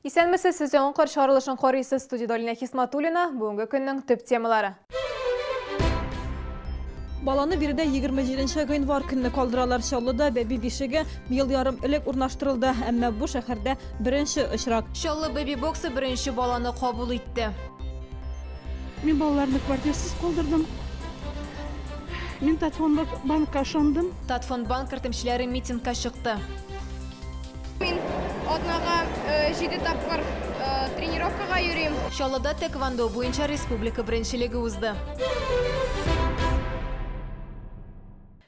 Исәнмесез, сез яңа кар чыгарылышын карыйсыз. Студиядә Алинә Хисматуллина. Бүгенге көннең төп темалары. Баланы биредә 27 гыйнвар көнне калдыралар. Чаллыда бәби бишеге ел ярым элек урнаштырылды, әмма бу шәһәрдә беренче очрак. Чаллы бэби-боксы беренче баланы кабул итте. Мин балаларны квартирасыз калдырдым. Мин Татфондбанкка ышандым. Татфондбанк кертемчеләре митингка чыкты. Мин атнага җиде тапкыр тренировкага йөрим. Чаллыда тэквондо буенча республика беренчелеге узды.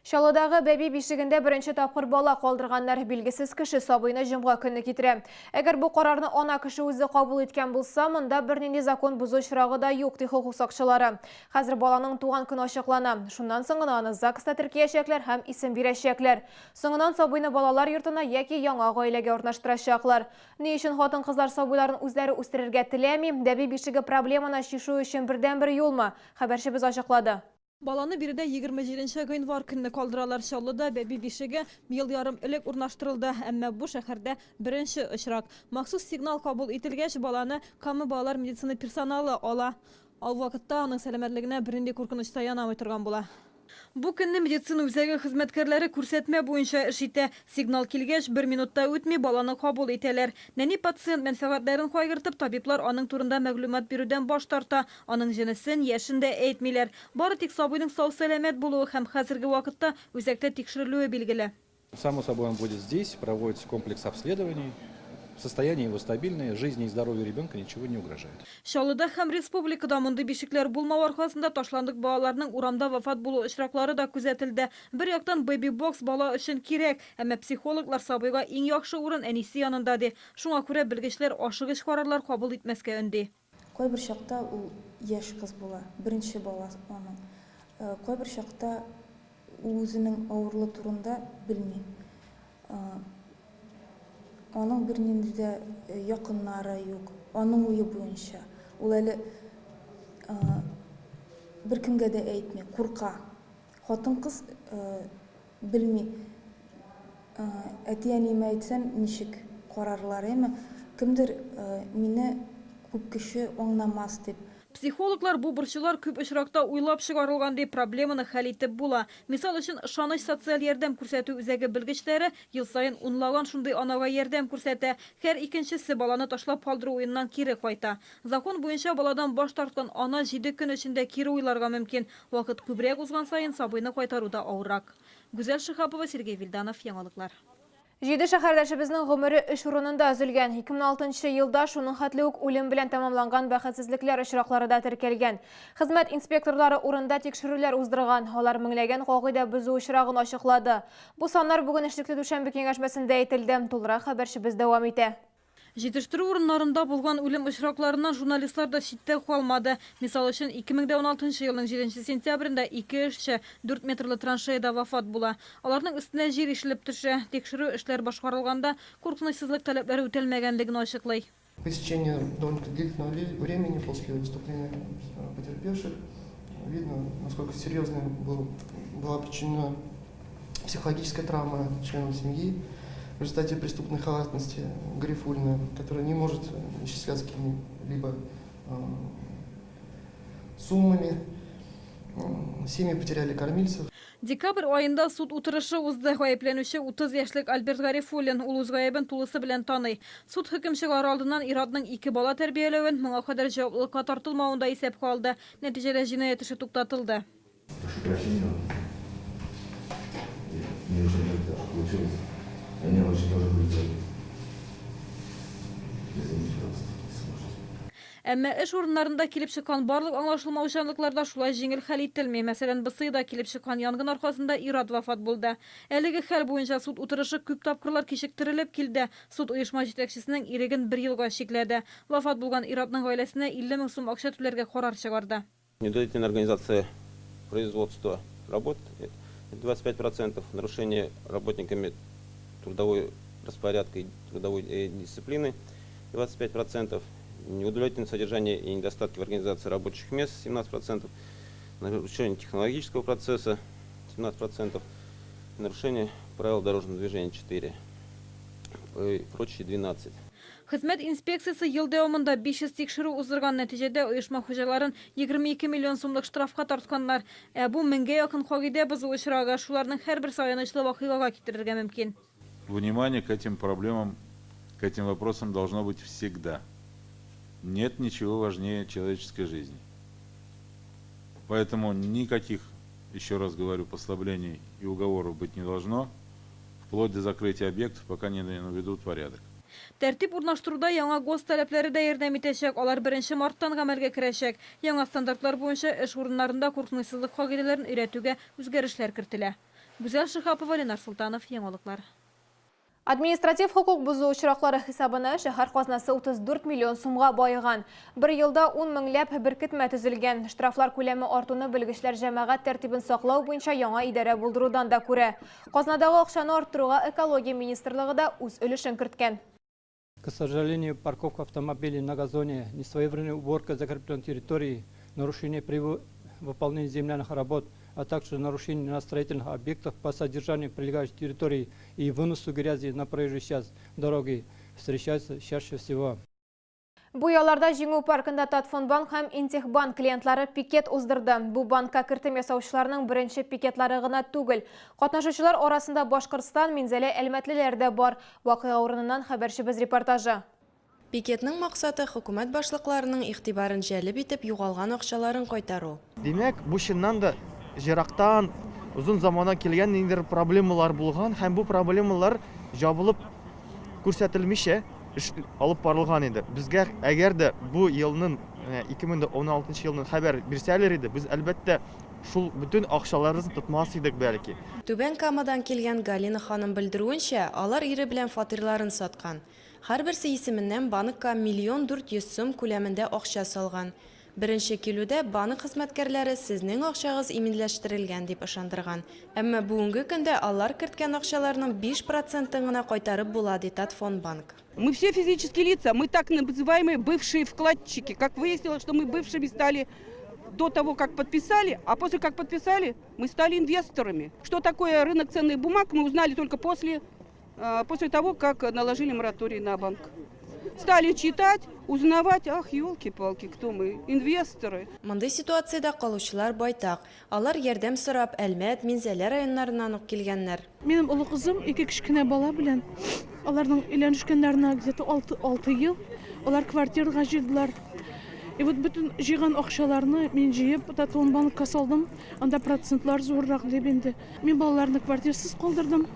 Чаллыдагы бәби бишегендә беренче тапкыр бала калдырганнар. Билгесез кеше сабыйны җомга көнне китерә. Әгәр бу карарны ана кеше үзе кабул иткән булса, монда бернинди закон бозу очрагы да юк, ди хокук сакчылары. Хәзер баланың туган көне ачыклана. Шуннан соң гына аны ЗАГСта теркиячәкләр һәм исем бирәчәкләр. Соңыннан сабыйны балалар йортына яки яңа гаиләгә урнаштырачаклар. Ни өчен хатын-кызлар сабыйларын үзләре үстерергә теләми? Бәби бишеге проблеманы чишү өчен бердәнбер юлмы? Хәбәрчебез ачыклады. Баланы биредә 27 гыйнвар көнне калдыралар. Чаллыда бәби бишеге ел ярым элек урнаштырылды, әмма бу шәһәрдә беренче очрак. Махсус сигнал кабул ителгәч, баланы Кама балалар медицина персоналы ала. Ул вакытта аның сәламәтлегенә бернинди куркыныч та янамый торган була. Бу көнне медицина үзәге хезмәткәрләре күрсәтмә буенча эш итә. Сигнал килгәч, бер минут та үтми, баланы кабул итәләр. Нәни пациент мәнфәгатьләрен кайгыртып, табиблар аның турында мәгълүмат бирүдән баш тарта. Аның җенесен, яшен дә әйтмиләр. Бары тик сабыйның сау-сәламәт булуы һәм хәзерге вакытта үзәктә тикшерелүе билгеле. Само собой, он будет здесь, проводится комплекс обследований. Состояние его стабильное, жизни и здоровью ребенка ничего не угрожает. Чаллыда һәм республикада мондый бишекләр булмау аркасында ташландык балаларның урамда вафат булу очраклары да күзәтелде. Бер яктан, бэби-бокс бала өчен кирәк, әмма психологлар сабыйга иң яхшы урын әнисе янында ди. Шуңа күрә белгечләр ашыгыч карарлар кабул итмәскә өнди. Кайбер чакта ул яшь кыз була, беренче бала аның. Кайбер чакта ул үзенең авырлы турында белми. Аның бернинди дә якыннары юк. Аның уе буенча. Ул әле беркемгә дә әйтми, курка. Хатын-кыз белми, әти-әниемә әйтсәм, ничек карарлар, әйме? Кемдер мине күп кеше аңнамас дип. Психологлар бу борчулар күп очракта уйлап чыгарылган ди, проблеманы хәл итеп була. Мисал өчен, Ышаныч социаль ярдәм күрсәтү үзәге белгечләре ел саен унлаган шундый анага ярдәм күрсәтә. Һәр икенчесе баланы ташлап калдыру уеннан кире кайта. Закон буенча баладан баш тарткан ана җиде көн эчендә кире уйларга мөмкин. Вакыт күбрәк узган саен сабыйны кайтару да авыррак. Гүзәл Шиһапова, Сергей Вильданов, Яңалыклар. Җиде шәһәрдәшебезнең гомере эш урынында өзелгән. 2016 нчы елда шуның хәтле үк үлем белән тәмамланган бәхетсезлекләр очраклары да теркәлгән. Хезмәт инспекторлары урында тикшерүләр уздырган. Алар меңләгән кагыйдә бозу очрагын ачыклады. Бу саннар бүген эшлекле дүшәмбе киңәшмәсендә әйтелде. Тулырак хәбәрчебез дәвам итә. Җитештерү урыннарында булган үлем очракларыннан журналистлар да читтә калмады. Мисал өчен, 2016 нчы елның җиденче сентябрендә ике эшче дүрт метрлы траншеяда вафат була. Аларның өстенә җир ишелеп төшә. Тикшерү эшләр башкарылганда, куркынычсызлык таләпләре үтәлмәгәнлеген ачыклый. По истечении довольно-таки длительного времени после выступления потерпевших видно, насколько серьезной был, была причинена психологическая травма членам семьи в результате преступной халатности Гарифуллина, которая не может исчисляться какими-либо суммами. Семьи потеряли кормильцев. Декабрь аенда суд утырышы узды. Гаепләнүче 30 яшьлек Альберт Гарифуллин. Ул үз гаебен тулысы белән таный. Суд хөкем чыгарыр алдыннан ир-атның ике бала тәрбияләвен, моңа кадәр җаваплылыкка тартылмавын да исәпкә алды. Нәтиҗәдә җинаять эше туктатылды. Прошу прощения. Я не очень люблю, так получилось. Они очень тоже были. Извините, пожалуйста, если можете. Әмма эш урыннарында килеп чыккан барлык аңлашылмаучанлыклар да шулай җиңел хәл ителми. Мәсәлән, БСИда килеп чыккан янгын аркасында ир-ат вафат булды. Әлеге хәл буенча суд утырышы күп тапкырлар кичектерелеп килде. Суд оешма җитәкчесенең иреген бер елга чикләде. Вафат булган ир-атның гаиләсенә 50 мең сум акча түләргә карар чыгарды. Неудовлетворительная организация производства работ 25%, нарушение работниками трудовой распорядка и трудовой дисциплины 25%, неудовлетворительное содержание и недостатки в организации рабочих мест 17%, нарушение технологического процесса 17%, нарушение правил дорожного движения 4, и прочие 12. Хезмәт инспекциясе ел дәвамында 500 тикшерү уздырган, нәтиҗәдә оешма хуҗаларын 22 миллион сумлык штрафка тартканнар. Ә бу меңгә якын кагыйдә бозу очрагы, шуларның һәрберсе аянычлы вакыйгага китерергә мөмкин. Внимание к этим проблемам, к этим вопросам должно быть всегда. Нет ничего важнее человеческой жизни. Поэтому никаких, еще раз говорю, послаблений и уговоров быть не должно, вплоть до закрытия объектов, пока не наведут порядок. Тәртип урнаштыруда яңа ГОСТ таләпләре дә ярдәм итәчәк, алар беренче марттан гамәлгә керәчәк. Яңа стандартлар буенча эш урыннарында куркынычсызлык кагыйдәләрен өйрәтүгә үзгәрешләр кертелә. Гүзәл Шиһапова, Ленар Солтанов, Яңалыклар. Административ хокук бозу очраклары хисабына шәһәр казнасы 34 миллион сумга баеган. Бер елда ун меңләп беркетмә төзелгән. Штрафлар күләме артуны белгечләр җәмәгать тәртибен саклау буенча яңа идарә булдырудан да күрә. Казнадагы акчаны арттыруга экология министрлыгы да үз өлешен керткән. К сожалению, парковка автомобилей на газоне, несвоевременная уборка закрепленной территории, нарушение при выполнении земляных работ, а также нарушение на строительных объектах по содержанию прилегающей территории и выносу грязи на проезжую часть дороги встречаются чаще всего. Бу ялларда Җиңү паркында Татфондбанк һәм Интехбанк клиентлары пикет уздырды. Бу банкка кертем ясаучыларның беренче пикетлары гына түгел. Катнашучылар арасында Башкортстан, Минзәлә, әлмәтлеләр дә бар. Вакыйга урыныннан хәбәрчебез репортажы. Пикетның максаты, хөкүмәт башлыкларының игътибарын җәлеп итеп, югалган акчаларын кайтару. Димәк, бу чыннан да ерактан, озын заманнан килгән ниндидер проблемалар булган һәм бу проблемалар җабылып күрсәтелмичә эш алып барылган иде. Безгә әгәр дә бу елның, 2016 елның хәбәр бирсәләр иде, без, әлбәттә, шул бөтен акчаларыбызны тотмас идек, бәлки. Түбән Камадан килгән Галина ханым белдерүенчә, алар ире белән фатирларын саткан. Һәрберсе исеменнән банкка миллион 400 сум күләмендә акча салган. Беренче килүдә банк хезмәткәрләре сезнең акчагыз иминләштерелгән дип ышандырган. Әмма бүгенге көндә алар керткән акчаларның 5 процентын гына кайтарып була, ди Татфондбанк. Мы все физические лица, мы так называемые бывшие вкладчики. Как выяснилось, что мы бывшими стали до того, как подписали, а после как подписали, мы стали инвесторами. Что такое рынок ценных бумаг, мы узнали только после того, как наложили мораторий на банк. Стали читать, узнавать, ах, елки-палки, кто мы, инвесторы. Мондый ситуациядә калучылар байтак. Алар ярдәм сорап Әлмәт, Минзәлә районнарыннан ук килгәннәр. Минем олы кызым ике кечкенә бала белән, аларның өйләнешкәннәренә где-то 6 ел, алар квартирага җыйдылар. И вот бөтен җыйган акчаларны мин җыеп Татфондбанкка салдым. Анда процентлар зуррак дип инде. Мин балаларны квартирасыз калдырдым.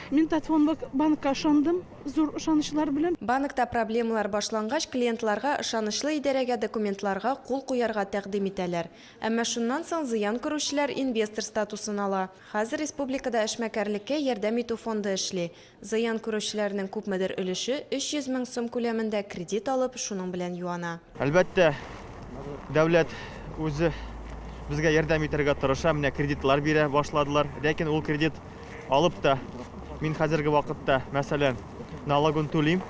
Мин Татфондбанкка ышандым, зур ышанычлар белән. Банкта проблемалар башлангач, клиентларга ышанычлы идарәгә документларга кул куярга тәкъдим итәләр. Әмма шуннан соң зыян күрүчеләр инвестор статусын ала. Хәзер республикада эшмәкәрлеккә ярдәм итү фонды эшли. Зыян күрүчеләрнең күпмедер өлеше 300 мең сум күләмендә кредит алып, шуның белән юана. Әлбәттә, дәүләт үзе безгә ярдәм итәргә тырыша, менә кредитлар бирә башладылар. Ләкин ул кредит алып та, мин хәзерге вакытта, мәсәлән, налогын түлим.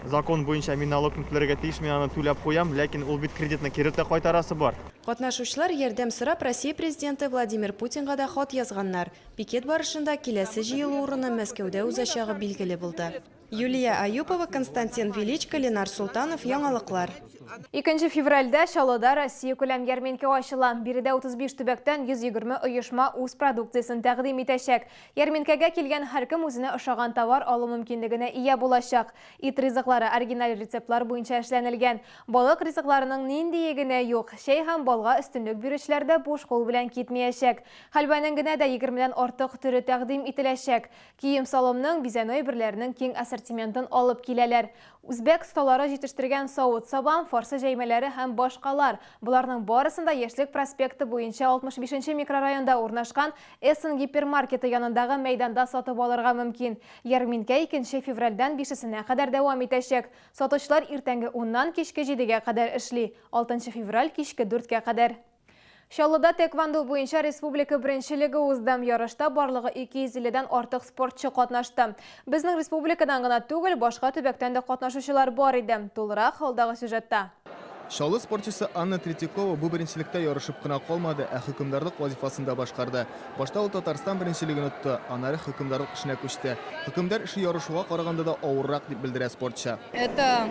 Закон буенча мин налогны түләргә тиеш, мин аны түләп куям, ләкин ул бит кредитны кире дә кайтарасы бар. Катнашучылар ярдәм сорап Россия президенты Владимир Путинга да хат язганнар. Пикет барышында киләсе җыелу урыны Мәскәүдә узачагы билгеле булды. Юлия Аюпова, Константин Величко, Ленар Султанов, Яңалыклар. 2 февральдә Чаллыда Россия күләм ярминкә ачыла. Биредә 35 төбәктән 120 оешма үз продукциясен тәкъдим итәчәк. Ярминкәгә килгән һәркем үзенә ошаган товар алу мөмкинлегенә ия булачак. Ит ризыклары оригиналь рецептлар буенча эшләнелгән. Балык ризыкларының ниндие генә юк. Чәй һәм балга өстенлек бирүчеләр дә буш кул белән китмәячәк. Хәлвәнең генә дә 20дән артык төре тәкъдим ителәчәк. Кием-салымның, бизәнү әйберләренең киң ассортиментын алып киләләр. Үзбәк осталары җитештергән савыт-саба, фарсы җәймәләре һәм башкалар. Боларның барысын да Яшьлек проспекты буенча 65 микрорайонда урнашкан Эссен гипермаркеты янындагы мәйданда сатып алырга мөмкин. Ярминкә 2 февральдән 5-сенә кадәр дәвам итәчәк. Сатучылар иртәнге 10-нан кичке 7-гә кадәр эшли. 6 февраль кичке 4-кә кадәр. Чаллыда тэквондо буенча республика беренчелеге узды. Ярышта барлыгы 250дән артык спортчы катнашты. Безнең республикадан гына түгел, башка төбәктән дә катнашучылар бар иде. Тулырак алдагы сюжетта. Чаллы спортчысы Анна Третьякова бу беренчелектә ярышып кына калмады, ә хөкемдарлык вазифасын да башкарды. Башта ул Татарстан беренчелеген отты, аннары хөкемдарлык эшенә күчте. Хөкемдар эше ярышуга караганда да авыррак, дип белдерә спортчы. Это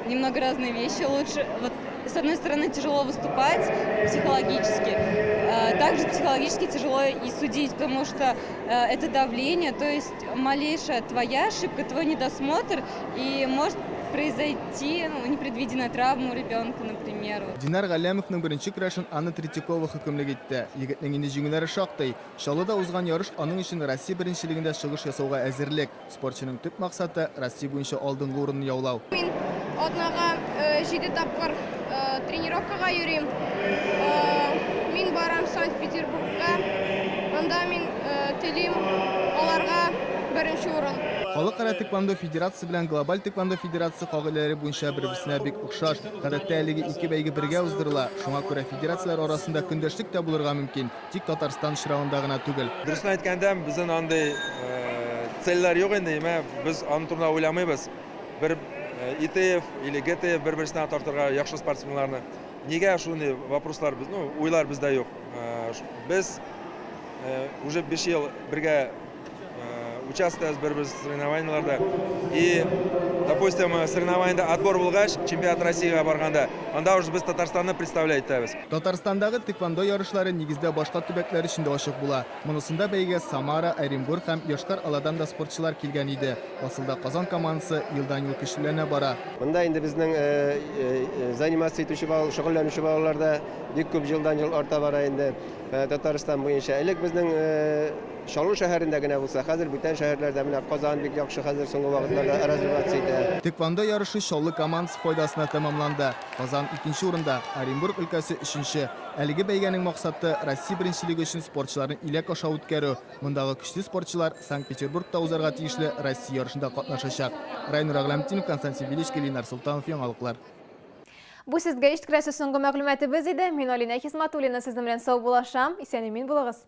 немного разные вещи. Лучше, вот, с одной стороны, тяжело выступать психологически, также психологически тяжело и судить, потому что это давление, то есть малейшая твоя ошибка, твой недосмотр, и может произойти, ну, непредвиденная травма у ребенка, например. Динар Галләмовның беренче көрәшен Анна Третьякова хөкемлек итте. Егетнең инде җиңүләре шактый. Чаллыда узган ярыш аның өчен Россия беренчелегендә чыгыш ясауга әзерлек. Спортчының төп максаты, Россия буенча алдынгы урынны яулау. Мин атнага җиде тапкыр тренировкага йөрим. Мин барам Санкт-Петербургка. Анда мин телим аларга беренче урын. Халыкара тэквондо федерациясе белән Глобаль тэквондо федерациясе кагыйдәләре буенча бер-берсенә бик охшаш. Гадәттә әлеге ике бәйге бергә уздырыла. Шуңа күрә федерацияләр арасында көндәшлек тә булырга мөмкин. Тик Татарстан очрагында гына түгел. Дөресен әйткәндә, безнең андый цельләр юк инде, имә без аның турында уйламыйбыз. Бер ИТФ или ГТФ бер-берсенә тартырга яхшы спортсменнарны. Нигә шундый вопрослар, ну, уйлар бездә юк. Без уже 5 ел бергә участвуем бер-бер соревнованиеларда. И, допустим, соревнованиедә отбор булгач, чемпионат Россиягә барганда, анда уже без Татарстанны представлять итәбез. Татарстандагы тэквондо ярышлары нигездә башка төбәкләр өчен дә ачык була. Монысында бәйгегә Самара, Оренбург һәм Йошкар-Оладан да спортчылар килгән иде. Асылда Казан командасы елдан-ел көчлеләнә бара. Монда инде безнең заниматься итүче балалар, шөгыльләнүче балалар да бик күп елдан-ел арта бара инде Татарстан буенча. Элек безнең Чаллы шәһәрендә генә булса, хәзер бүтән шәһәрләрдә, менә Казан бик яхшы хәзер соңгы вакытларда развиваться итә. Тэквондо ярышы Чаллы командасы файдасына тәмамланды. Казан, икенче урында, Оренбург өлкәсе, өченче. Әлеге бәйгәнең максаты, Россия беренчелеге өчен спортчыларны иләк аша үткәрү. Мондагы көчле спортчылар Санкт-Петербургта узарга тиешле Россия ярышында катнашачак. Райнур Әгъләметдинов, Константин Величко, Линар Солтанов, Яңалыклар. Бу сезгә ишеттерәсе соңгы мәгълүматыбыз иде. Мин Алинә Хисматуллина сезнең белән саубуллашам. Исән-имин булыгыз.